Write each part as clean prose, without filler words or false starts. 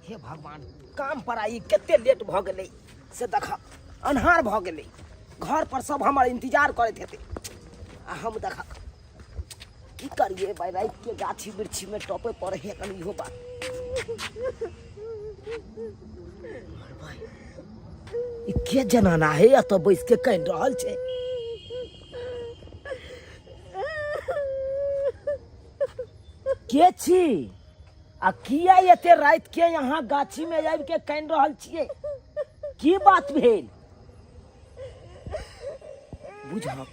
हे भगवान, काम पर आई कते लेट भऽ गेलै से देख, अन्हार भऽ गेलै, घर पर सब हमर इंतजार करैत हेतै आ हम देख की करिए भाई, राति के गाछी वृक्षी में टपे पड़े है कनी इहो बात। भाई, ई के जनाना है एतऽ बैस के कानि रहल छै? के छी आ किया एते राति के यहाँ गाछी में आबि के कानि रहल छियै? की बात भेल? बुझक,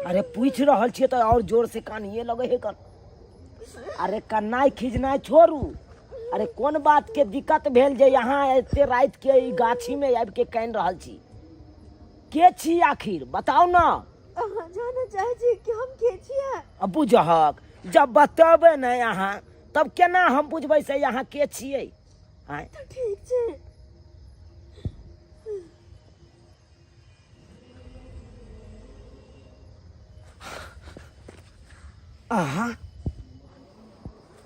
अरे पूछि रहल छियै तऽ और जोर से कानिए लगे हे कन। अरे कन्नाइ खिजनाइ छोड़ू, अरे कोन बात के दिक्कत भेल जे यहाँ एते राति के ई गाछी में आबि के कानि रहल छी? के छी आखिर, बताउ न। अहाँ जानऽ चाहै छी कि हम के छियै? आ बुझहक, जब बतेबै नहि अहाँ तब केना हम बुझबै से अहाँ के छियै? आँय? तऽ ठीक छै। अहाँ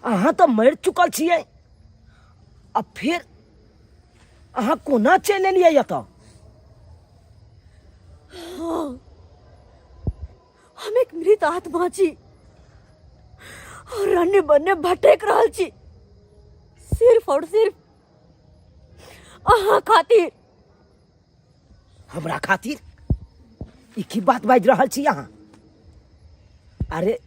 अहाँ तऽ मरि चुकल छियै आ फेर अहाँ कोना चलि एलियै एतऽ? हाँ, हम एक मृत आत्मा छी और अन्य बन्ने भटक रहल छी सिर्फ और सिर्फ अहाँ खातिर। हमरा खातिर? ई की बात बाजि रहल छी अहाँ? अरे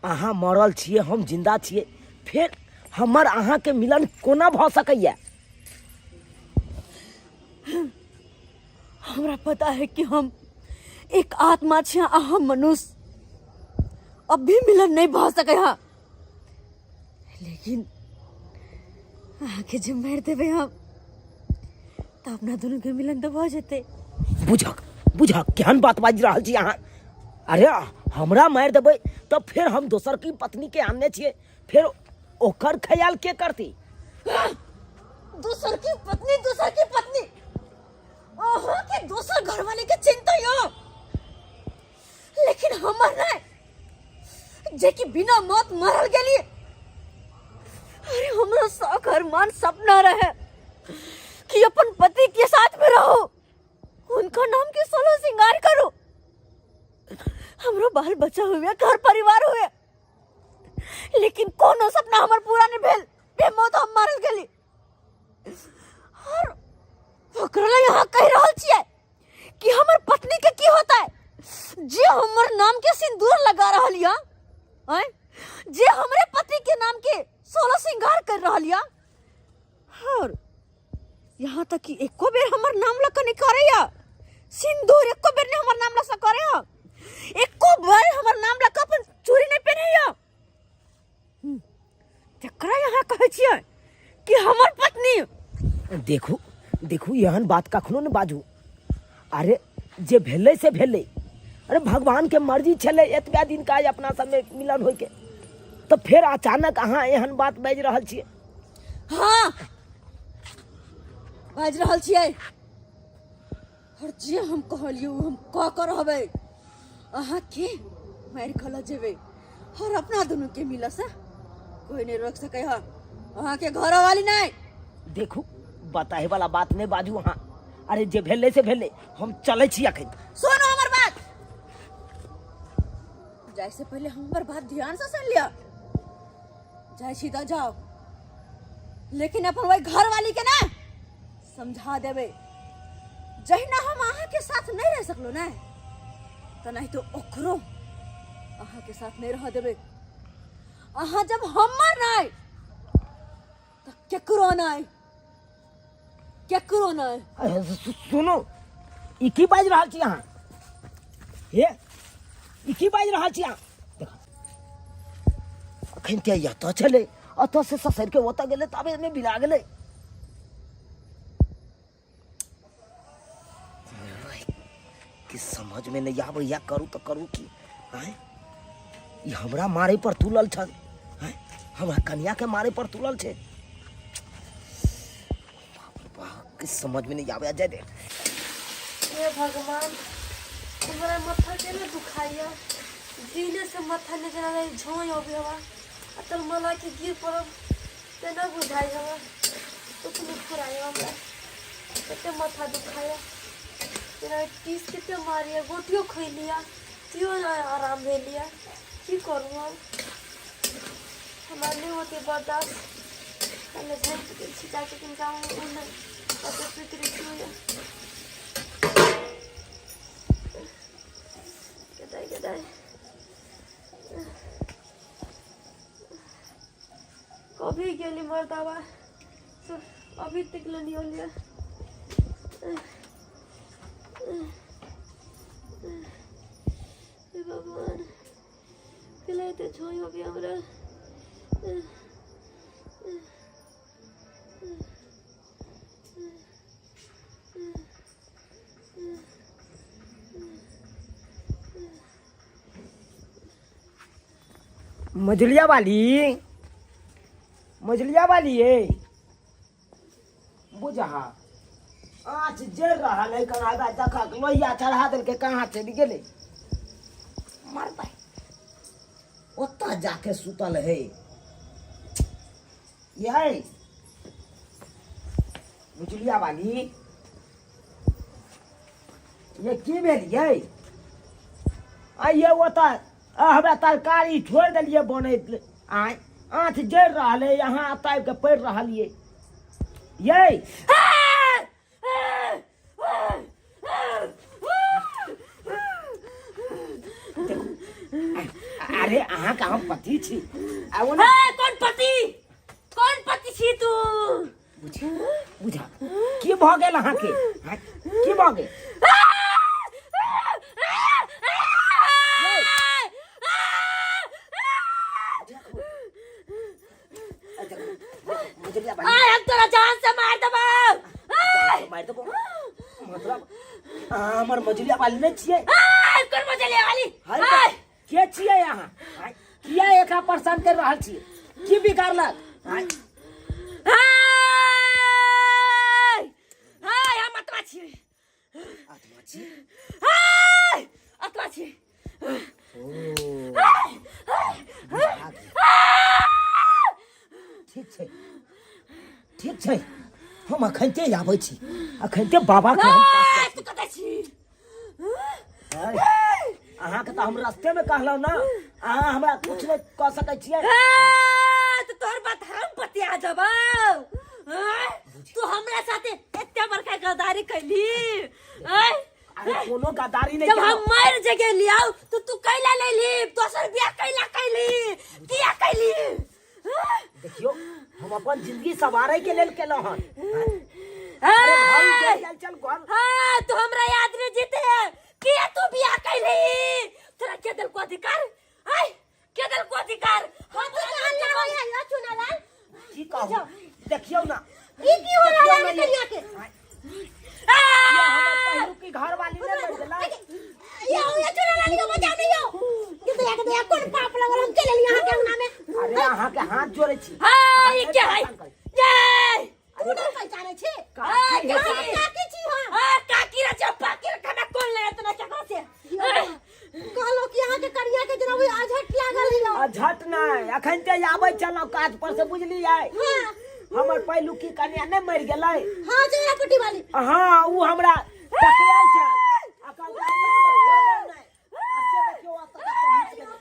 अहाँ मरल छियै, हम जिंदा छियै, फेर हमर अहाँके मिलन कोना भऽ सकैया? हमरा पता है कि हम एक आत्मा छी आ हम मनुष्य, अब भी मिलन नहीं भऽ सकै है, लेकिन अहाँके जे मारि देबै हम तऽ अपना दुनू के मिलन तऽ भऽ जेतै। बुझक बुझक, केहन बात बाजि रहल छी अहाँ? अरे हमरा मारि देबै तऽ फेर हम दोसर की पत्नी के आनने छियै, फेर ओकर ख्याल के करती? दोसर की पत्नी, दोसर की पत्नी, अहाँ के दोसर घरवाले के चिंता यो, लेकिन हमर नहीं, जे कि बिना मौत मरल गेली। अरे हमरा शौक अरमान सपना रहे कि अपन पति के साथ में रहो, उनका नाम के सोलो श्रृंगार करो, हमरो बाल बच्चा हुए, घर परिवार हुए, लेकिन कोनो सपना हमर पूरा नहीं भेल, बेमौत हम मरल गेली। और ओकरा ला यहाँ कह रहल छियै कि हमर पत्नी के की होता है जे हमर नाम के सिंदूर लगा रहल या, आय जे हमरे पति के नाम के सोलह श्रृंगार कर रहल या, और यहाँ तक कि एको बेर हमर नाम लग के नहीं करे या सिंदूर, एको बेर नहीं हमर नाम लग से करे या, एको बेर हमर नाम लग के अपन चूड़ी नहीं पहने या। तकरा यहाँ कहै छियै कि हमर पत्नी। देखू देखू, एहन बात कखनो ने बाजू। अरे जे भेलै से भेलै, अरे भगवान के मर्जी छलै एतबा दिन का अपना सबमे मिलन होइके, तऽ फेर अचानक अहाँ एहन बात बाजि रहल छियै? हाँ बाजि रहल छियै, और जे हम कहलियै ओ हम कऽ कऽ रहबै। अहाँके मारि कऽ लऽ जेबै और अपना दुनू के मिलऽ से कोई नहीं रोक सकै है, अहाँके घरवाली नहीं। देखू, बताए वाला बात नहीं बाजू अहाँ। अरे जे भेलै से भेलै, हम चलै छी अखन। सुनो हमर बात, जाय से पहले हमर बात ध्यान से सुन लिया। जाय छी तऽ जाओ, लेकिन अपन वही घरवाली के ना समझा देबै, जहिना हम अहाँके साथ नहीं रह सकलो ने, तऽ नहीं तो ओकरो अहाँके साथ नहीं रह देबै। अहाँ जब हमर नहीं तऽ केकरो नहीं, केकरो नहीं। अरे, सुनू, ई की बाजि रहल छी अहाँ? हे, ई की बाजि रहल छी अहाँ? देखा, अखन ते एतऽ छलै, एतऽ से ससरि के ओतऽ गेलै, तब एहिमे बिला गेलै। कि समझ में नहीं आबैया, करू तऽ करू की? आँय, ई हमरा मारे पर तुलल छल? आँय, हमरा कनिया के मारे पर तुलल छै? बाप रे बाप, कि समझ में नहीं आबैया, जाय दे। हे भगवान, हमरा माथा के ने दुखाइया, दिने से माथा ने जना रहे झों अबे हवा, आ तब मला के गिर पड़ब ते न बुझाई हवा। हमरा कते माथा दुखाइए जेना टीस कते मारैए गोटियो खैलियै तैयो नहि आराम भेल यऽ की करू हम हमरा नहि होतै बर्दाश्त कने झाँपि दै छी जाके कनिका ओन्ने कतौ सुति रहै छी ओन्ने कतऽ कतऽ कभी गेली मर्दाबा सब अभी तक नहीं होलिया हे भगवान केला एते छोई अभी हमरा। मझलिया वाली, मझलिया वाली ये बुझा आँच जरि रहल है, कना देखक लोहिया चढ़ा देलकै, कहाँ चलि गेलै मरबै, ओतऽ जाके सुतल है। यै मझलिया वाली, ये की भेल यै? आइये ओतऽ हमरा तरकारी छोड़ि देलियै बनैत, आँय आँच जरि रहल है, अहाँ एतऽ आबि कऽ पड़ि रहलियै यै। अरे अहाँके हम पति छी आ ओना हे, कोन पति, कोन पति छी तू? बुझा बुझा की भऽ गेल अहाँके? आँय, की भऽ गेल? बुझलिया भाई? आय हम तोरा जान से मार देबौ। जान से मारि देबो मतलब अहाँ हमर मझुलिया वाली नहि छियै? आय कोन मजलिया वाली? हाय, आय के छियै अहाँ? आँय, किया एकरा परेशान कर रहल छियै? की बिगाड़लक? आँय, हाय हाय, हम आत्मा छियै। आत्मा छी? हाय, आत्मा छियै। ओ बुझा गेल। ठीक छै, ठीक छै, हम अखनते आबै छी, अखनते बाबा के हम पास आय जाइ तू कतऽ छी? छी। अहाँके तऽ हम रस्ते में कहलहुँ ना, अहाँ हमरा कुछ नहि कऽ सकै छियै। ए, तऽ तोहर बात हम बतिया जबौ। आँय, तू हमरा साथे एते बड़का गद्दारी कैली? आँय, अरे कोनो गद्दारी नहीं जब हम केलहुँ। मर जगह लियाओ तो तू कैला ले ली दोसर बियाह? कैला कैली? किया कैली? देखियौ, हम अपन जिंदगी सवारे के लेल केलहुँ हन। अरे घर ए, चल चल चल घर। हाँ, तू हमरा याद नहीं जीते, किया तू बियाह कैली? तोरा के दिल को अधिकार? आय के दिल को अधिकार? हम तो की कहू, देखियौ ना। ई की हो रहल है कनिया के? ये हमर पहिलुकी घर वाली नहि मरि गेलै? यो यो चुनालाल, यो बचाओ नहीं यो के दया, के दया, कोन पाप लगल हम चल एली अहाँ के अंगना में? अरे अहाँके हाथ जोड़ै छी। हां, ई के है? ये अरे तू नहीं पहचाने छी? काकी है, हां, काकी। काकी छी। हां हां, काकी रे चप्पा के खाना कोन ले इतना केकरो से कहलो कि अहाँके कनिया के जेना अझट लागल हियो। झट नहि, अखन ते आबै छलहुँ काज पर से, बुझलियै? हाँ। हमर पहिलुकी कन्या नहि मरि गेलै? हाँ, चेहरा पट्टी वाली। हाँ, ओ हमरा टकरायल छल आ कहलकै, हम ककरो छोड़बै नहि। आ से देखियौ एतऽ तक पहुँच गेलै।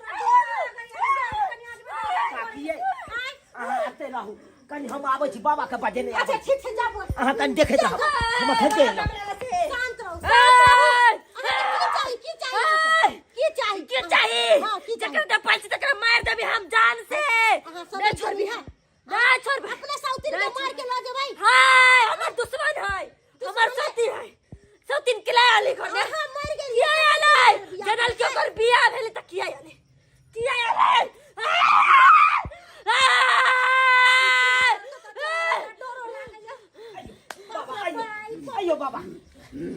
काकी यै, अहाँ एतै रहू कनि, हम आबै छी, बाबा के बजेने अच्छा आबै छी। ठीक छै, जाबू। अहाँ कनि देखैत रहब, हम अखन ते एलहुँ। शांत रहू, शांत रहू। अहाँके की चाही, की चाही अहाँके? की चाही? की चाही? हाँ, की चाही? जकरा दे पाइ तकरा मार देबी हम जान से। अहाँ सब नहीं छोड़बी, है नहीं छोड़बी। अपने साउथिन के मार के लऽ जेबै। हाय, हमर दुश्मन है, हमर सती है, सतीन के लाय आली घर में। अहाँ मरि गेलियै। किया आले जनल के ओकर बियाह भेलै त किया आले, किया आले? डरो लागैया। बाबा आइयो, आइयो बाबा,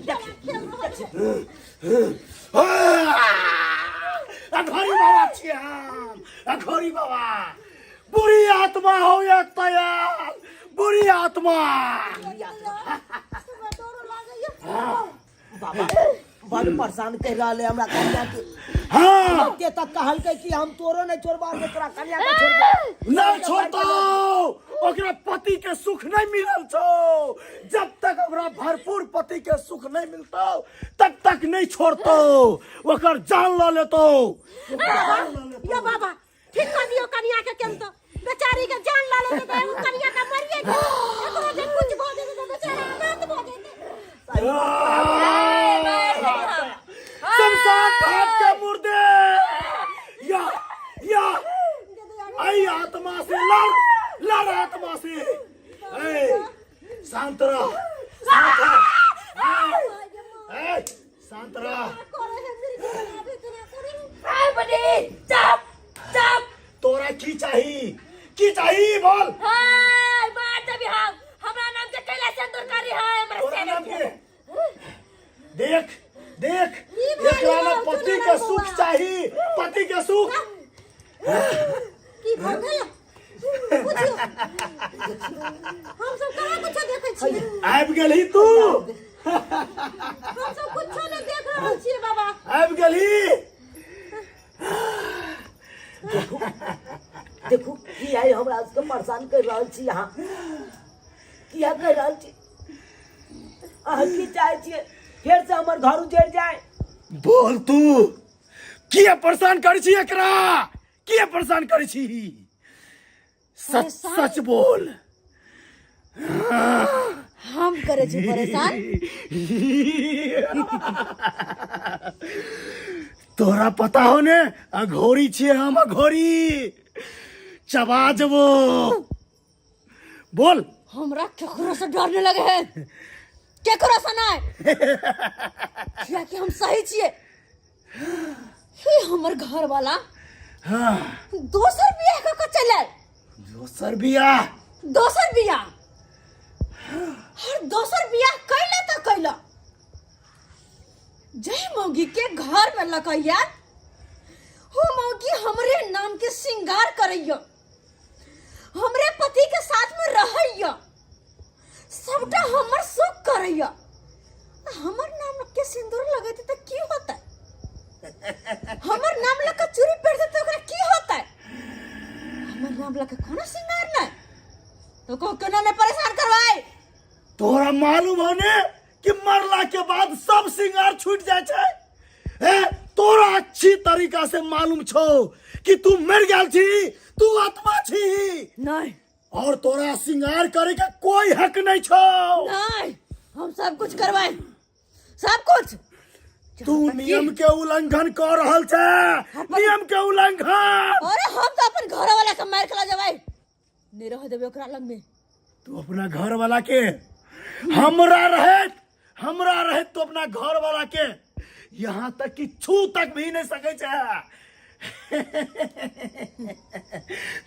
देखियौ देखियौ। अघोरी बाबा छी हम, अघोरी बाबा। बुरी आत्मा हो या तैयार, बुरी आत्मा। हमरा डरो लागैया। बाबा, बड़ परेशान कर रहल है हमरा कनिया के। हाँ। एते तक कहलकै कि हम तोरो नहीं छोड़बा के तोरा कनिया के छोड़ दे। नहीं छोड़तो, ओकरा पति के सुख नहीं मिलल छौ। जब तक ओकरा भरपूर पति के सुख नहीं मिलतो तब तक नहीं छोड़तो, ओकर जान ल लेतो। यो बाबा ठीक कर दियो कनिया के, केन तो बेचारी के जान ला लेते त एगो कनिया के मरिए गेल, एकरो जे कुछ भ जेते त बेचारा अनाथ भ जेते। शमशान घाट के मुर्दे या या आई आत्मा से लड़ लड़ आत्मा से। ए, शांत रह, शांत रह, ए, शांत रह। आय बनी चुप चुप। तोरा की चाही, की चाही बोल। हाय मार देबी हम, हमरा नाम के कैला सिंदूर करी है हमरा। तोरा से नाम के देख देख, एकरा ना पति के सुख चाही, पति के सुख। की भ गेल बुझियो, हम सब कहाँ कुछो देखै छियै। आबि गेलही तू? हम सब कुछो नहि देख रहल छियै बाबा। आबि गेलही? देखू की है हमरा सबके परेशान कर रहल छी अहाँ, किया कर रहल छी अहाँ? की चाहै छियै फेर से हमर घर उजड़ जाए? बोल तू किया परेशान करै छी एकरा, किया परेशान करै छी? सच सच बोल। हम करे छी परेशान? तोरा पता हो ने अघोरी छियै हम, अघोरी चबा जबो। बोल। हमरा केकरो से डर नहीं लगे है, केकरो से नहीं, कियाकि हम सही छियै। हे हमर घर वाला हाँ। दोसर बियाह क के चल आयल। दोसर बियाह? दोसर बियाह, और दोसर बियाह कैला त कैला जय मौगी के घर में लकैया, हो मौगी हमरे नाम के श्रृंगार करैया, हमरे पति के साथ में रहैया, सबटा हमर सुख करैया, हमर नाम के सिंदूर लगैते त की होता? हमर नाम लग के चूड़ी पहिरते त ओकरा की होता? हमर नाम लग के कोनो श्रृंगार नहीं तो को केना नहीं परेशान करवाए। तोरा मालूम हो ने कि मरला के बाद सब श्रृंगार छूट जाए छै? ए, तोरा अच्छी तरीका से मालूम छौ कि तू मर गेल छी, तू आत्मा छी। नहीं। और तोरा श्रृंगार करे के कोई हक नहीं छौ। नहीं, हम सब कुछ करवाए, सब कुछ। तू नियम के उल्लंघन कर रहल छे, नियम के उल्लंघन। अरे हम तो अपन घर वाला के मार के ला जबै, नहीं रह देबे ओकरा लग में। तू अपना घर वाला के हमरा रहत, हमरा रहत तो अपना घर वाला के यहाँ तक कि छू तक भी नहीं सके छे।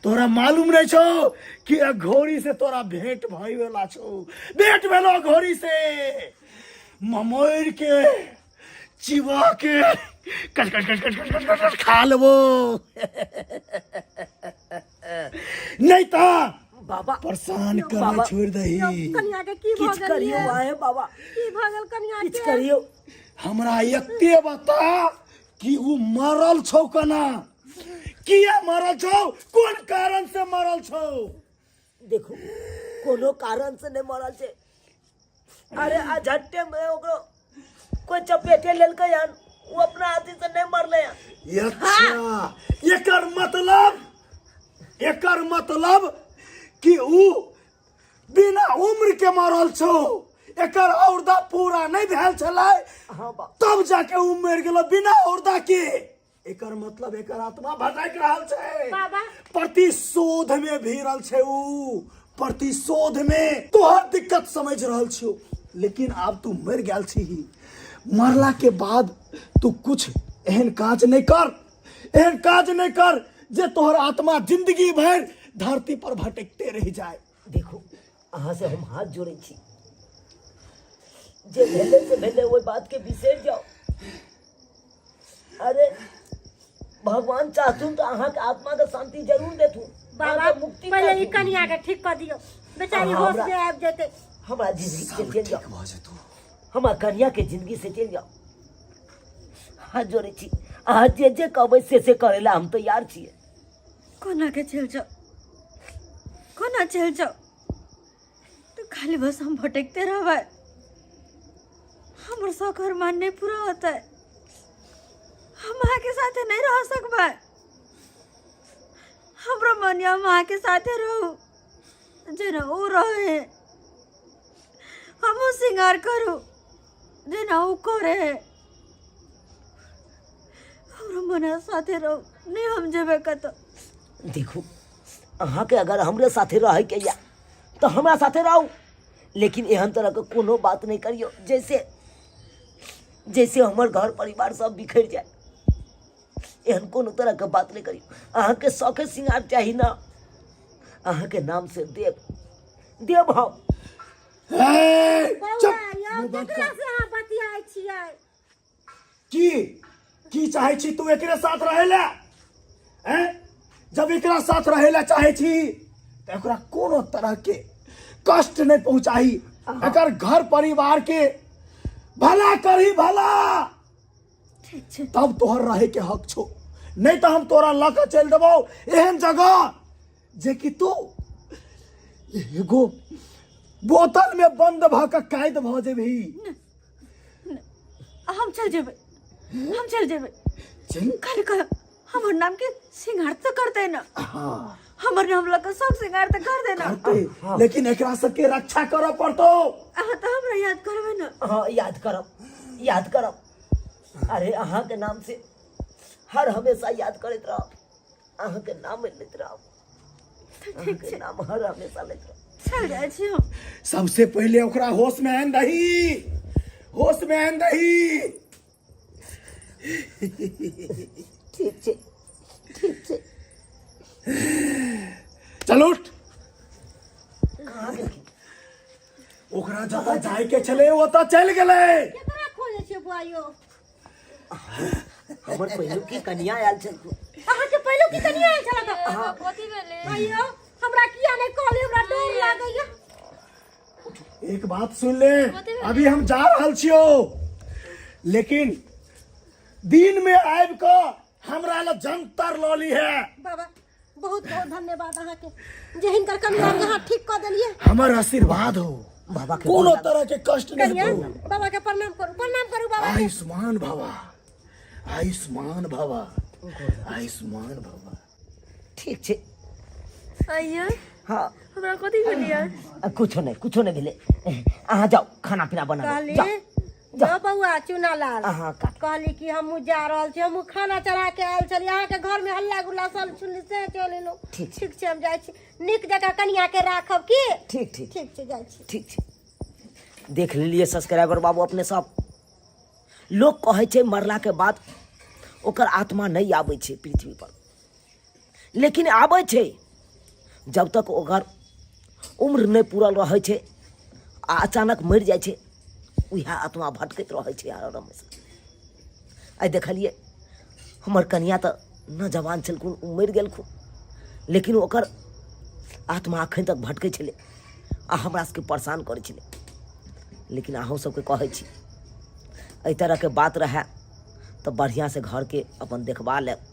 तोरा मालूम नहीं छो कि अघोरी से तोरा भेंट भई वाला छो, भेंट भेलो अघोरी से, ममोर के चिबा के कट कट कट कट कट कट कट कट खा लेबो, नहीं तो बाबा परेशान करना बाबा। छोड़ दही। कनिया के की भ किछु गेल? करियौ आहे बाबा, की भ गेल कनिया किछु के? करियौ। हमरा एते बता कि उ मरल छौ कना, किया मरल छौ, कोन कारण से मरल छौ? देखू कोनो कारण से नहीं मरल छै। अरे आ झट्टे में ओकरो कोई चपेटे लेलकै हन, वो अपना हाथी से नहीं मरले हन। अच्छा, एकर मतलब, एकर मतलब कि उ बिना उम्र के मरल छौ, एकर औरदा पूरा नहीं भेल छलै। हाँ बा। तब जाके उ मरि गेलो बिना औरदा के। एकर मतलब एकर आत्मा भटक रहल छै। बाबा। प्रतिशोध में भिड़ल छै उ, प्रतिशोध में। तोहर दिक्कत समझ रहल छियो, लेकिन आब तू मरि गेल छी। मरला के बाद तू कुछ एहन काज नहीं कर, एहन काज नहीं कर जे तोहर आत्मा जिंदगी भर धरती पर भटकते रह जाए। देखो अहाँ से हम हाथ जोड़े छी, जे भेलै से भेलै, ओहि बात के बिसरि जाओ। अरे भगवान चाहथुन तो अहाँ के आत्मा के शांति जरूर देथुन, बाबा अहाँके मुक्ति पहिले ई करथुन। कनिया के ठीक कऽ दियौ, बेचारी हाँ, होश हमरा- में आबि जेतै। हमरा जिंदगी से सब चलि ठीक जाओ, भऽ जेतौ। हमरा कनिया के जिंदगी से चलि जाओ। हाथ जोड़ै छी अहाँ जे जे कहबै से से करै लए हम तैयार छियै कोना के चलि जाउ कोना चलि जाउ तऽ खाली बस हम भटकते रहबै हमर शौक अरमान नहि पूरा होतै हम अहाँके साथे नहि रह सकबै हमरो मन यऽ हम अहाँके साथे रहू जेना ओ रहे हमहूँ श्रृंगार करू जेना ओ करे हमरो मन यऽ साथे रहू नहि हम जेबै कतौ देखू अहाँके अगर हमरे साथे रहैके यऽ तऽ हमरा साथे रहू लेकिन एहन तरहके कोनो बात नहि करियौ जैसे जैसे हमर घर परिवार सब बिखरि जाय एहन कोनो तरहके बात नहि करियौ अहाँके शौखे श्रृंगार चाही ने अहाँके नाम से देव देव हम हे, बौआ चुप यौ मुँह बंद केकरा कर से अहाँ बतियाइ छियै की की चाहे छी तू एकरे साथ रहे ला हैं जब एकरा साथ रहे ला चाहे छी तो एकरा कोनो तरह के कष्ट नहीं पहुंचाही एकर घर परिवार के भला करही भला ठीक छै तब तोहर रहे के हक छो नहीं तो हम तोरा लऽ के चलि देबो एहन जगह जे कि तू एगो बोतल में बंद भऽ के कैद भऽ जेबही हम चल जेबै हम चल जेबै चल खाली कह हमर नाम के श्रृंगार तो करते ना हाँ हमर नाम लऽ कऽ सब श्रृंगार तो कर देना करते लेकिन एकरा सबके रक्षा करऽ पड़तो अहाँ तऽ हमरा याद करबै ना हाँ याद करब याद करब अरे अहाँके नाम से हर हमेशा याद करैत रहब अहाँके नाम लेत रहब अहाँके नाम हर हमेशा लेत रहब चल जाइ छी हम सबसे पहले ओकरा होश में आन दही होश में आन दही ठीक छै ठीक छै चल उठ कहाँ गेलखिन ओकरा जतऽ जाय के छलै ओतऽ चलि गेलै केकरा खोजै छियै बुआ यौ हमर पहिलुकी की कनिया आयल छलखुन अहाँके पहिलुकी की कनिया आयल छलक हाँ कथी भेलै आइयो हमरा किया नहि कहली हमरा डर लागैया एक बात सुन ले अभी हम जा रहल छियो लेकिन दिन में आबि कऽ हमरा लग जंतर लऽ ली है बाबा बहुत बहुत धन्यवाद अहाँके जे हिनकर कनिया के अहाँ ठीक कऽ देलियै हमर आशीर्वाद हो बाबा के कोनो तरह के कष्ट नहीं कनिया हो बाबा के प्रणाम करू प्रणाम करू बाबा के आयुष्मान भवा आयुष्मान भवा आयुष्मान भवा ठीक छै आइए हाँ हमरा कथी भेलियै आ, कुछो नहि कुछो नहि भेलै अहाँ जाउ खाना पीना बनाबू कहली जाउ जो बौआ चुना लाल अहाँ का कहली कि हमहूँ जा रहल छी हमहूँ खाना चढ़ा के आयल छली अहाँके घर में हल्ला गुल्ला सब सुनली से चलि एलहुँ ठीक छै। ठीक छै हम जाइ छी नीक जकाँ कनिया के राखब की ठीक ठीक ठीक छै जाइ छी ठीक छै देख लेलियै सब्सक्राइबर बाबू अपने सब लोक कहै छै मरलाके बाद ओकर आत्मा नहि आबै छै पृथ्वी पर लेकिन आबै छै जब तक ओकर उम्र नहि पूरल रहै छै आ अचानक मरि जाइ छै उएह आत्मा भटकैत रहै छै हर हमेशा आइ देखलियै हमर कनिया तऽ नौजवान छलखुन ओ मरि गेलखुन लेकिन ओकर आत्मा एखन तक भटकै छलै आ हमरा सबके परेशान करै छलै लेकिन अहूँ सबके कहै छी एहि तरहके बात रहए तऽ बढ़िआँसँ घरके अपन देखबा लेब।